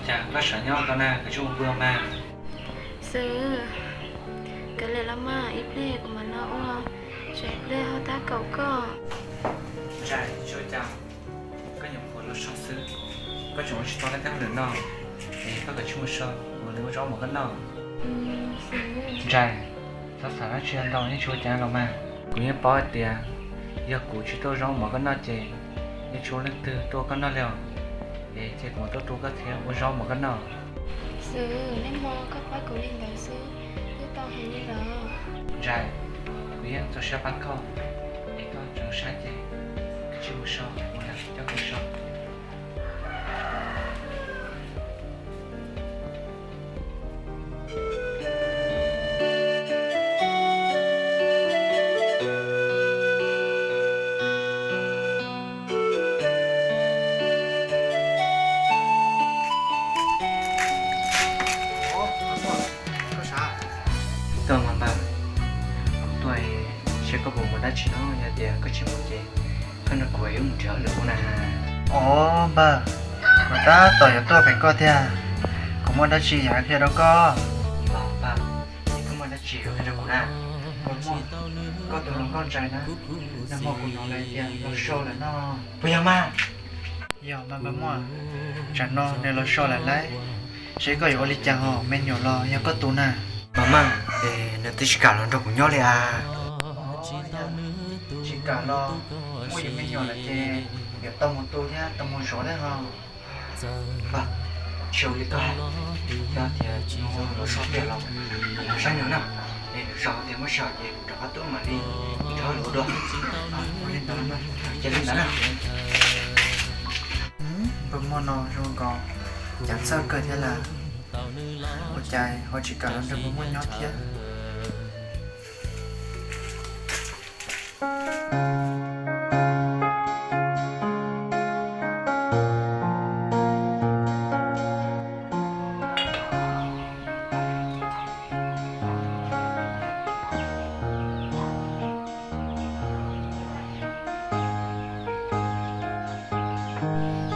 Cas koj xav nyob tau na, koj tsis mus pw mas. Xwb, kav liam los mas, ib pliag kuv mam los ua, tsam ib pliag ho tab kaum koj. Ntsais, tsis ua cas, koj nyuam qhuav los so xwb, koj tseem ua tsis tau dab kab lwm no, es koj kav tsij mus so, kuv mam li ua zaub mov koj noj. Ntsais, txhob xav dab tsi ntau, yeej tsis ua cas los mas. Kuv yeej paub hais tias yog kuv tsis tuaj ua zaub mov koj noj ces yeej tsis muaj leej twg tuaj ua koj noj li os. Es ces kuv mam tuaj tu koj thiab ua zaub mov koj noj. Xwb, nej hmo koj pab kuv li ntawd xwb, twb tau heev li lawm. Ntsais, kuv yeej txaus siab pab koj, es koj tseem saib ces kav tsij mus so, kuv lam coj koj so. Tuaj mas npawg, kuv tuaj seb koj puas muaj dab tsi no, yog tias koj tsis muaj ces koj nrog kuv yuav mus nrhiav hauj lwm ua na. Os npawg, kuv tab tom yuav tuaj pem koj tiag, kuv muaj dab tsi yuav qhia rau koj. Npawg, koj muaj dab tsi yuav qhia rau kuv na? Npawg Muaj, koj tus hluas nkauj Ntsais na, nag hmo kuv hnov lawv tias los so lawm no. Puas yog mas? Yog mas npawg Muaj, tsam no nws los so lawm lauj. Seb koj yuav ua li cas hos, me nyuam los yog koj tus na. Npawg Muaj, es nws twb tsis kam los nrog kuv nyob li as. Tsis kam los, muaj yus me nyuam lawm ces yuav tau mus tu thiab tau mus zov thiab hos. Tsis ua li koj hais, yog tias nws los so tiag los kuv mus saib nws na, es nws zov tias muab so ces kuv rov qab tuaj mam li nrhiav hauj lwm ua dua. Ua li ntawd, cia li ntawd na. Npawg Muaj no zoo nkaus cas txawj kawg thiab lawm, ua cas ho tsis kam los nrog npawg Muaj nyob thiab.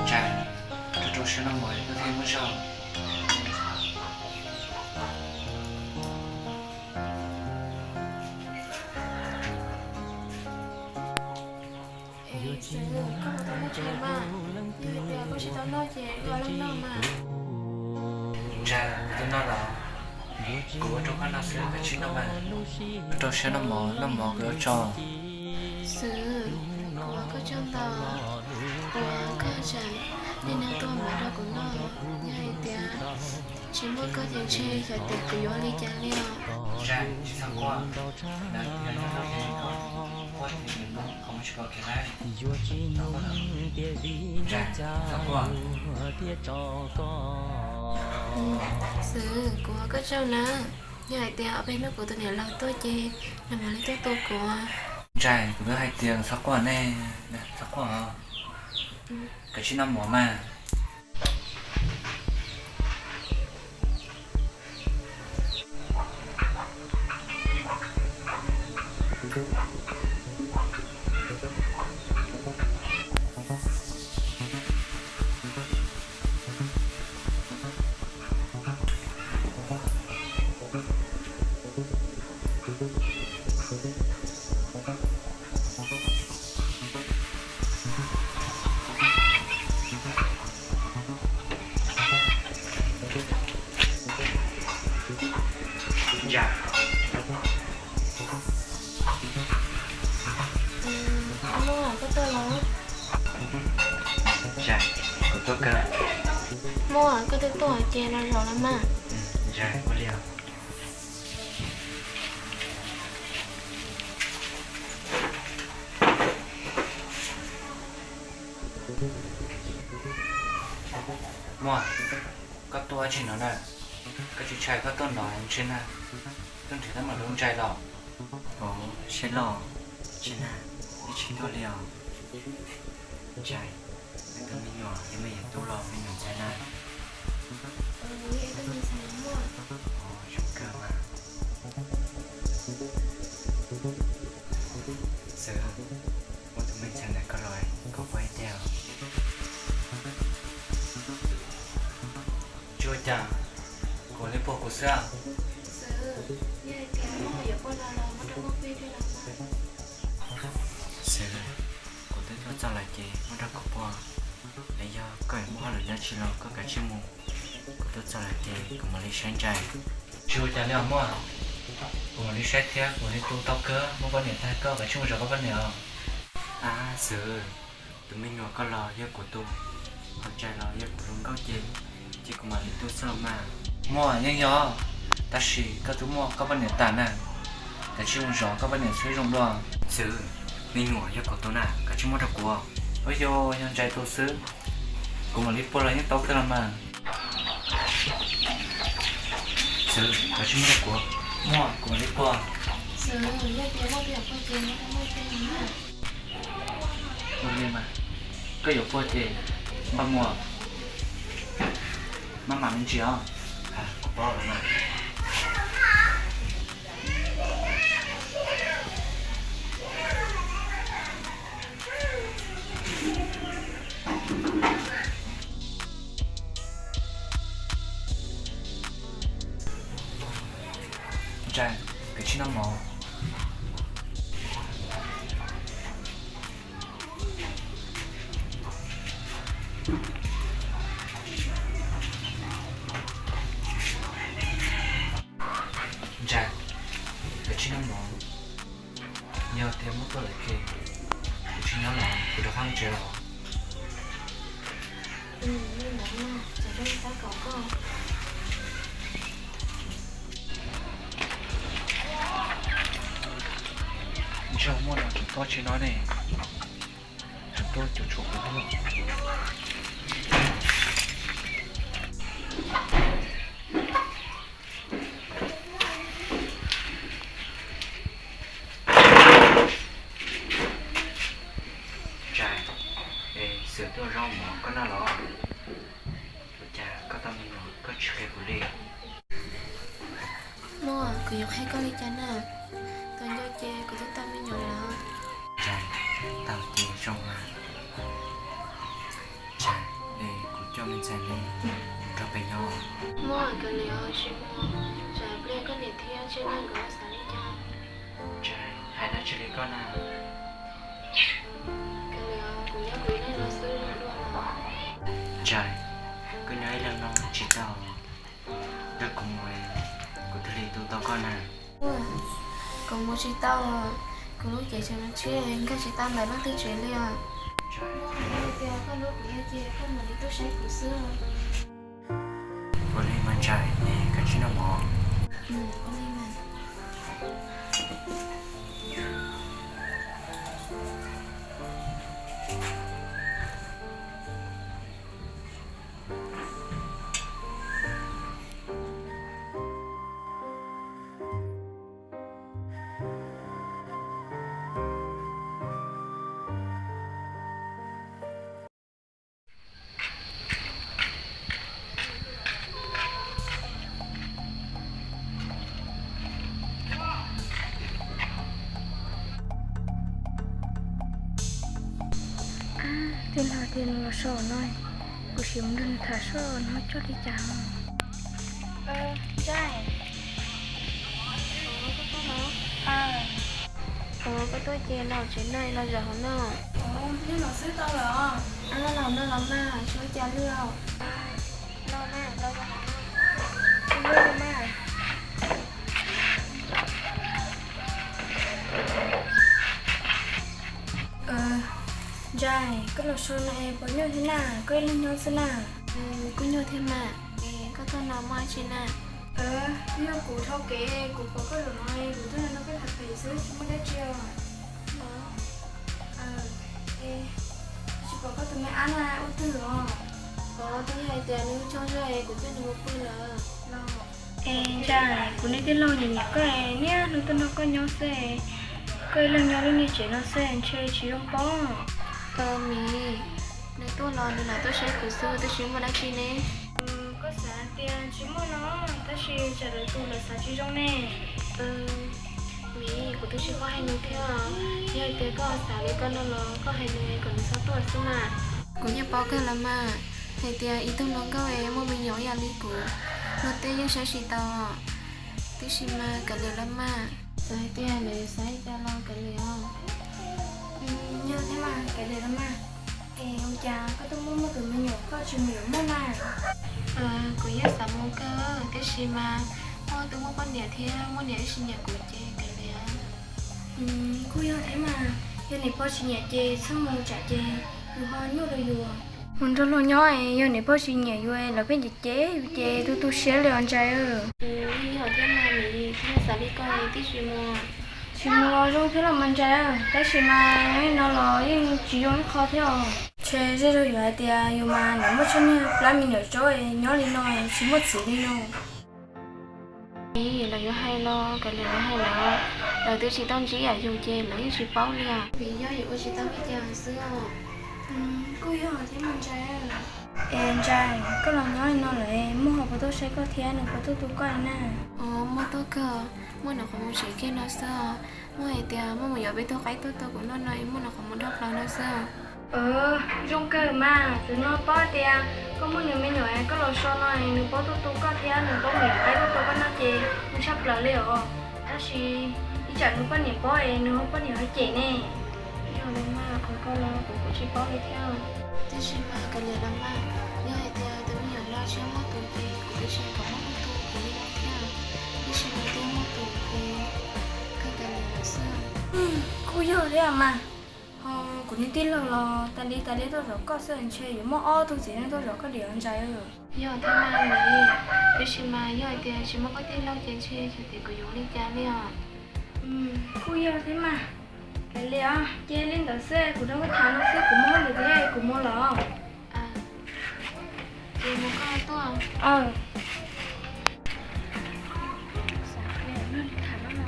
Ntsais, rau rau siab noj mov koj thiaj muaj zog. Xwb, koj puas tau noj tshais mas? Yog hais tias koj tsis tau noj ces koj lam noj mas. Ntsais, kuv twb noj lawm, kuv ua rau koj noj xwb, koj tsis noj mas. Rau siab noj mov, noj mov kuv yuav tso. Xwb, kuv ua koj tsaug ntau, kuv ua koj tsam niaj hnub tuaj mov rau kuv noj. Yog hais tias tsis muaj koj ces ntshe xyov tias kuv yuav ua li cas li os. Ntsais, tsis txhob quaj, lawv yog nyob rau tsev neeg koj, quaj ces niam hnub qhov muag tsis pom kev lawm. Ntsais, txhob quaj. Xwb, kuv ua koj tsaug na. Yog hais tias ob peb hnub kuv tus niam laus tuaj ces nws mam li tuaj tu kuv. Ntsais, kuv twb hais tias txhob quaj ne, txhob quaj os. Kav tsij noj mov mas. Muaj, koj tuaj los? Kuv tuaj kawg. Muaj, koj twb tuaj ces los zaum los mas. Ua li os. Muaj, koj tuaj dab tsi no na? Koj tsis ntshai koj tuaj no ntshe na tuaj nrhiav teeb meem rau Ntsais los? Ov, Siab Loj, tsis na, wb tsis tuaj li os. Ntsais, wb tus me nyuam yog me nyuam tub los me nyuam ntxhais na? Ov, zoo kawg mas. Xwb, muaj tus me ntxhais ntawm koj los koj puas tiag? Xwb, yog hais tias muaj yuav puag los los muab rau kuv plig thiab los mas. Xwb, kuv twb tuaj txog lawm ces muab rau kuv puag. Es yog koj yuav muaj hauj lwm dab tsi los koj kav tsij mus, kuv tuaj txog lawm ces kuv mam li saib Ntsais. Tsis ua cas li os muam, kuv mam li saib thiab kuv mam li tu tau kawg, muab poj niam tag koj kav tsij mus zov koj poj niam os. Ab Xwb, tus me nyuam koj los yog kuv tus, ho Ntsais los yog kuv hluas nkauj ces, ces kuv mam li tu xwb los mas. Muam, yeej yog, tab sis koj twb muaj koj poj niam tas na, kav tsij mus zov koj poj niam xwb zoo dua. Xwb, me nyuam yog kuv tus na, kav tsij muab rau kuv. Ua yog, yog Ntsais tus xwb, kuv mam li puag los yeej tau kawg los mas. Xwb, kav tsij muab rau kuv, muam, kuv mam li puag. Xwb, yog tias muaj peb yuav puag ces muab rau muam plig na. Ua li mas, koj yuav puag ces npaj muag, maj mam me ntsis os. Kuv paub lawm mas. Ntsais, kav tsij noj mov. Ntsais, kav tsij noj mov. Yog tias muab tuaj lawm ces kuv tsis nyob lawm, kuv rov qab mus tsev lawm. Ntshe muaj no tseem tuaj tsis no ne, tseem tuaj cuag tshuam kuv thiab. Ntsais, es Xwm tuaj zaub mov koj noj los? Ua cas koj tau me nyuam koj tsis qhia kuv li? Muam, kuv yuav qhia koj li cas na? Tos nco ces kuv twb tau me nyuam lawm. Ntsais, tau ces zoo mas. Ntsais, es kuv coj me ntxhais ne mus nrog peb nyob. Muam, kav liam, tsis mus, tsam pliag koj niam thiab Tsiaj Neej nkawd xav li cas. Ntsais, hais dab tsi li koj na? Kav liam, kuv nyob kuv ib leeg no xwb zoo dua los. Ntsais, koj nyob ib leeg no tsis tau, nrog kuv mus, kuv thiaj li tu tau koj na. Kuv mus tsis tau, kuv lub cev tseem tshiab, nkag tsis tau ntawm leej twg tsev li os. Ntsais, yog tias koj hlub kuv yog ces koj mam li tuaj saib kuv xwb. Ua li mas Ntsais, es kav tsij noj mov. Ab, tij laug tias nws los so no, kuv sim mus nrog nws tham seb nws ho coj li cas. Ntsais, koj tuaj ces los tsev no los zaum hauv no. Los xwb tau los? Los no los mas, tsis ua cas li os. Ntsais, koj los so no es puas nyuaj thiab na, koj ib leeg nyob xwb na? Kuj nyuaj thiab mas. Es koj tuaj no muaj dab tsi na? Twb yog kuv dhau kev, kuv pom koj zaum no es kuv tuaj nrog koj tham pem xwb tsis muaj dab tsi os. Tsis pom koj tus me ab na ua twg os? Twb yog hais tias nws tsaug zog es kuv coj nws mus pw lawm. Es Ntsais, kuv niag tij laug nyiam nyiam koj, niaj hnub tuaj nrog koj nyob xwb, koj ib leeg nyob lub niag tsev no xwb ntshe tsis zoo pob. Miv, nws tuaj los nws lam tuaj saib kuv xwb, twb tsis muaj dab tsi ne. Koj xav tias tsis muaj no, tab sis tsam lwm tus lawv xav tsis zoo ne. Miv, kuv twb tsis paub hais nws thiab, yog hais tias koj xav li koj no los koj hais nws kom nws txhob tuaj xwb mas. Kuv yeej paub kawg los mas, hais tias ib tug hluas nkauj es muaj me nyuam ib yam li kuv, Los tej yeej saib tsis taus, tiam sis mas kav liam los mas. Txawm hais tias lawv yuav xav li cas los kav liam os. Yog thiab mas, kav liam los mas. Es ua cas koj twb muaj muaj tus me nyuam koj tsis mus yuav muaj na? Kuv yeej xav mus kawg, tiam sis mas koj twb muaj poj niam thiab muaj niam ib sim nyiam kuv ces kav liam. Kuj yog thiab mas, yog niam pog tsis nyiam ces txhob mus tsam ces yus ho nyuaj rau yus. Mus nrog luag nyob es yog niam pog tsis nyiam yus lawv pheej cem cem yus ces tu tu siab li os Ntsais. Yog thiab mas, kuv yeej xav li koj tiam sis mas, tsis mus los zoo thiab los mas Ntsais, tab sis mas no los yeej tsis zoo ib qho thiab os. Ntshe zej zog yuav hais tias yus mas niam muaj tsheej niag plab me nyuam tsaub nyob li no tsis muaj txiv li no. Lawv yuav hais los kav liam lawv hais lawv, lawv twb tsis tau ntsib yam yus ces lawv yeej tsis paub li os. Vim yog yus ua tsis tau li cas xwb os. Kuj yog thiab mas Ntsais. Es Ntsais, koj los nyob li no lawm muaj hauv paus tuaj saib koj thiab nws puas tuaj tu koj li na? Muaj tuaj kawg, muaj nyuam qhuav mus tsev kiag no xwb os. Muaj hais tias muaj mus yuav peb tug qaib tuaj tua kuv noj no es muaj nyuam qhuav mus dhau plaws no xwb. Zoo kawg mas, txawm no paub tias koj muaj nws me nyuam koj los so no nws paub tuaj tu koj thiab nws paub mus yuav qaib tuaj tua koj noj ces zoo tshaj plaws li os. Tab sis ib tsam nws poj niam paub es nws ho poj niam ho cem ne. Yog li mas qhov ko los kuv kuj tsis paub li thiab. Tiam sis mas kav liam los mas, yog hais tias tus me nyuam no tsis muaj tus ces kuv twb tsis kom muaj tus ces li no thiab. Tiam sis mas twb muaj tus ces kawg kav liam lawm xwb. Kuj yog thiab mas, ho kuv niag tij laug los tas li tas li tuaj zov koj xwb ntshe yuav muaj ob tug txiv neej tuaj zov koj diam Ntsais. Yog thiab mas, tiam sis mas yog hais tias tsis muaj koj tij laug ces ntshe xyov tias kuv yuav ua li cas li os. Kuj yog thiab mas, kav liam os, ces li ntawd xwb kuv nrog koj tham no xwb kuv muaj hauj lwm thiab kuv mus lawm. Ces mus koj tuaj. Tham no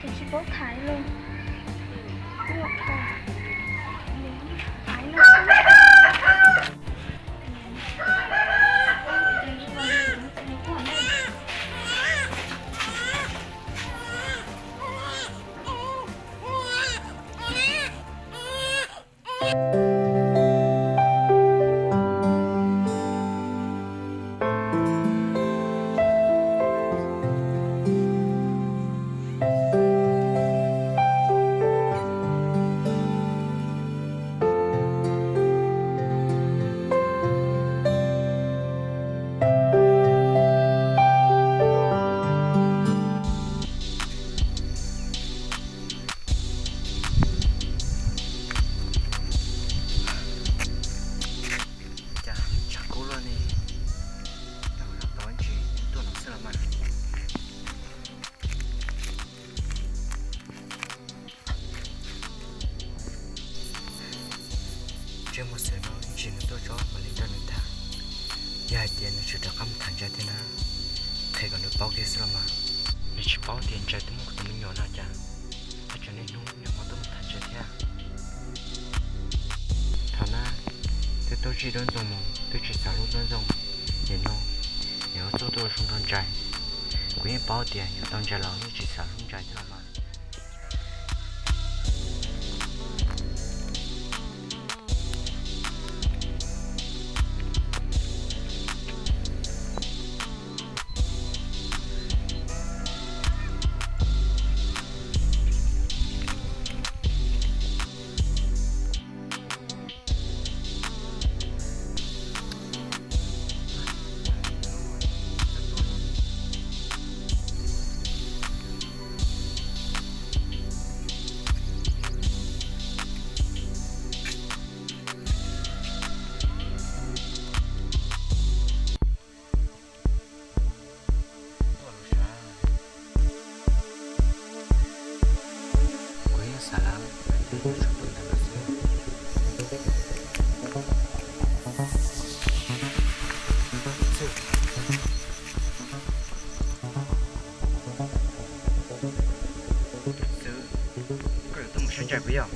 ces tsis paub tham li. Cas tshav kub luaj ne, nyob tod ntsis tuaj no xwb los mas. Ntsej muag xwb no ib ntsis nws tuaj tso mam li nrog nws tham. Yog hais tias nws tseem rov qab mus tham Ntsais thiab na, qhia kom nws paub kiag xwb los mas. Nws tsis paub tias Ntsais twb muaj kuv tus me nyuam no cas, tab tseem niaj hnub niaj hmo tuaj mus tham Ntsais thiab. Thaum na, twb tuaj zij duab ntxoo mus twb tsis xav hlub duab ntxoo, nim no nws yuav txuj tuaj ua zoo nrog Ntsais. Kuv yeej paub tias yuav tau Ntsais los yeej tsis xav hlub Ntsais thiab los mas. Kuv yeej xav lawm, twb tsuas tuaj ntawm no xwb. Xwb, koj yuav tuaj mus saib Ntsais puas yog?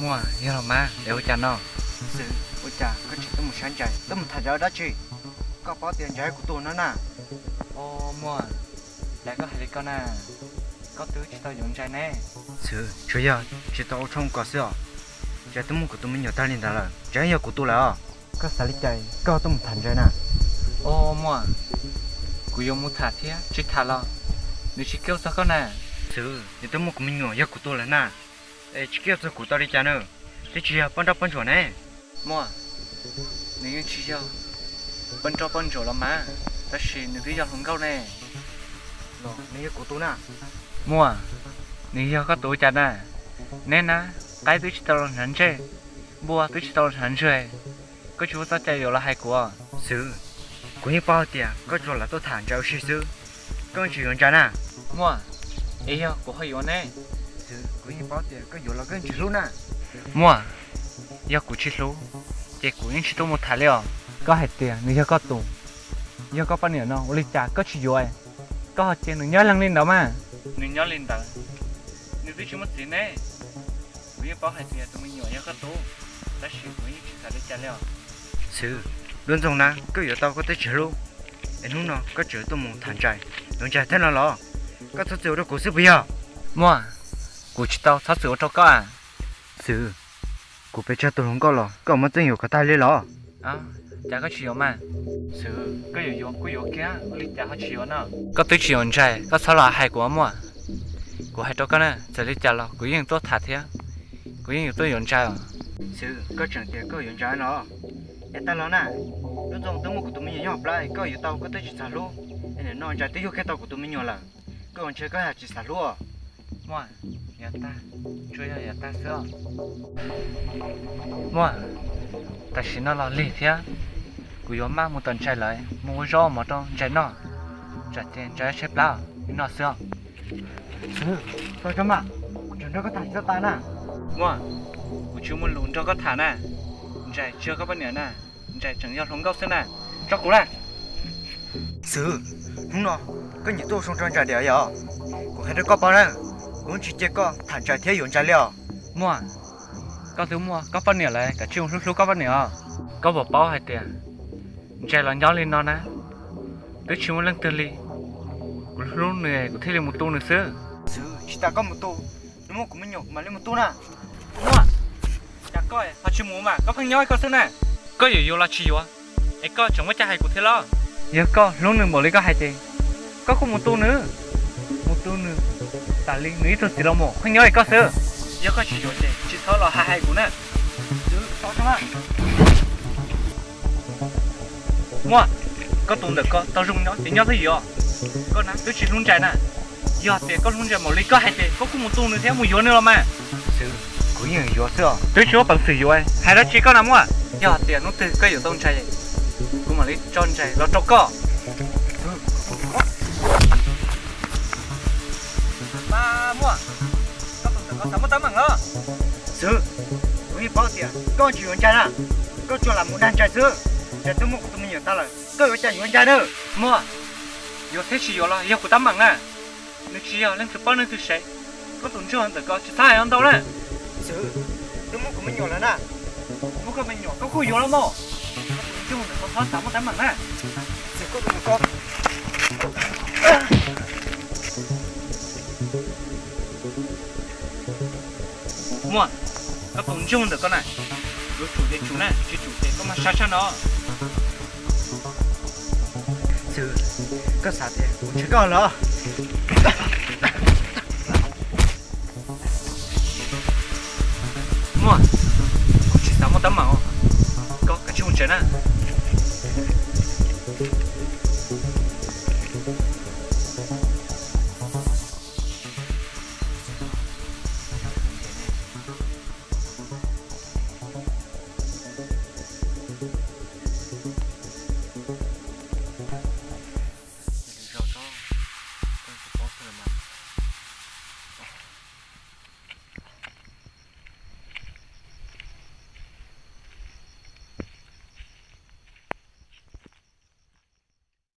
Muaj, yog los mas, es ua cas no? Xwb, ua cas koj tseem tuaj mus saib Ntsais, tuaj mus tham Ntsais ua dab tsi? Koj paub tias Ntsais yog kuv tus no na. Os muaj, lawv koj hais li koj na, koj twb tsis tau yuav Ntsais ne. Xwb, tsuas yog tsis tau ua tshoob kom xwb os. Ntsais twb muaj kuv tus me nyuam tag li ntawd lawm, Ntsais yog kuv tus lawm os. Koj xav li cas koj tuaj mus tham Ntsais na? Au Muaj, kuv yuav mus tham thiab tsis tham los nws tsis keb txog koj na. Xwb, yog twb muaj kuv me nyuam yog kuv tus lawm na, es tsis keb txog kuv tau li cas na, twb tsis yog poj nrauj poj ntsuam ne. Muaj, nws yeej tsis yog poj nrauj poj ntsuam los mas, tab sis nws twb yog hluas nkauj ne. Los nws yog kuv tus na. Muaj, nws yog koj tus cas na? Neb na, qaib twb tsis tau los hnav ntsej, npua twb tsis tau los hnav ntswg, koj tsis muaj txoj cai yuav los hais kuv. Xwb, kuv yeej paub tias koj tsuas lam tuaj tham Ntsais ua si xwb, koj tsis yuav Ntsais na. Muaj, es yog kuv ho yuav ne? Xwb, kuv yeej paub tias koj yuav los koj tsis hlub na. Muaj, yog kuv tsis hlub, ces kuv yeej tsis tuaj mus tham li os. Koj hais tias nws yog koj tus, yog koj poj niam no ua li cas koj tsis yuav? Koj ho cia nws nyob leej li ntawd mas. Nws nyob li ntawd, nws twb tsis muaj txiv ne. Kuv yeej paub hais tias tus me nyuam yog koj tus, tab sis kuv yeej tsis xav li cas li os. Xwb, Dub Ntxoo na, koj yuav tau koj twb tsis hlub, es hnub no koj tseem tuaj mus tham Ntsais, yuav Ntsais thiab no los? Koj txhob txwm ua rau kuv xwb puas yog? Muaj, kuv tsis tau txhob txwm ua rau koj a. Xwb, kuv pes tsawg tus hluas nkauj los koj muaj txeeb yuav kom tag li los? Cas koj tsis yuav mas? Xwb, koj yuav yuav kuj yuav kiag, ua li cas ho tsis yuav no? Koj twb tsis yuav Ntsais koj txhob los hais kuv Muaj. Kuv hais rau koj na, txawm li cas los kuv yeej tuaj tham thiab, kuv yeej yuav tuaj yuav Ntsais os. Xwb, koj tseem tias koj yuav Ntsais no? Es tag los na, Dub Ntxoo twb muaj kuv tus me nyuam nyob hauv plab, koj yuav tau koj twb tsis xav hlub, es nim no Ntsais twb yug kiag tau kuv tus me nyuam lawm, koj ua ntshe koj yam tsis xav hlub os. Muaj, yav tag, tsuas yog yav tag xwb os. Muaj, tam sim no los lig thiab, kuv yuav maj mus tom Ntsais lawv mus ua zaub mov rau Ntsais noj, tsam ces Ntsais tshaib plab li no xwb os. Xwb, tso tso mas, kuv tseem nrog koj tham tsis txhob tas na. Muaj, kuv tsis muaj lus nrog koj tham na, Ntsais tsis yog koj poj niam na, Ntsais tseem yog hluas nkauj xwb na, tso kuv na. Xwb, hnub no koj nyiam tuaj ua zoo rau Ntsais diam yog? Kuv hais rau koj paub na, kuv tsis cia koj tham Ntsais thiab yuav Ntsais li os. Muaj, koj twb muaj koj poj niam lawm, kav tsij mus hlub hlub koj poj niam os. Koj puas paub hais tias Ntsais los nyob li no na, twb tsis muaj leej twg li, kuv hlub nws kuv thiaj li mus tu nws xwb. Xwb, tsis tas koj mus tu, nws muaj kuv me nyuam kuv mam li mus tu na. Muaj, cas koj ho tsis mus mas koj pheej nyob ib koj xwb na. Koj yuav yuav los tsis yuav, es koj tseem muaj cai hais kuv thiab los? Yog koj hlub nws npaum li koj hais ces koj kuj mus tu nws, mus tu nws tas li nws ib tug txiv los mus pheej nyob li koj xwb. Yog koj tsis yuav ces tsis txhob los hais hais kuv na. Muaj, koj tus ntawm ko tau zoo nyob ces nyob xwb yog? Koj na twb tsis hlub Ntsais na. Yog tias koj hlub Ntsais npaum li koj hais ces koj kuj mus tu nws thiab mus yuav nws los mas. Xwb, kuv yeej yuav xwb os. Twb tsis muaj peev xwm yuav, hais dab tsi koj na Muaj. Yog tias hnub twg koj yuav tau Ntsais, kuv mam li tso Ntsais los rau koj. Mas Muaj, koj tus ntawm ko xav muaj teeb meem los? Xwb, kuv yeej paub tias koj tsis yuav Ntsais na, koj tsuas lam mus dag Ntsais xwb. Ntsais twb muaj kuv tus me nyuam tas lawm, koj yuav cas yuav Ntsais na. Muaj, yuav thiab tsis yuav los yog kuv teeb meem na, nws tsis yog leej twg paub leej twg sev. Koj tus ntsuag ntawm ko tsis txhob hais ntau na. Xwb, twb muaj kuv me nyuam lawm na. Muaj koj me nyuam koj kuj yuav los mas. Koj tus ntsuag ntawm ko txhob xav muaj teeb meem na. Xwb, koj tus ntawm ko. Muaj, koj tus ntsuag ntawm ko na, yuav tsum ces tsum na, tsis tsum ces koj mag sab sab no. Xwb, koj xav tias kuv ntshaw koj los? Muaj, kuv tsis xav muaj teeb meem os. Koj kav tsij mus tsev na.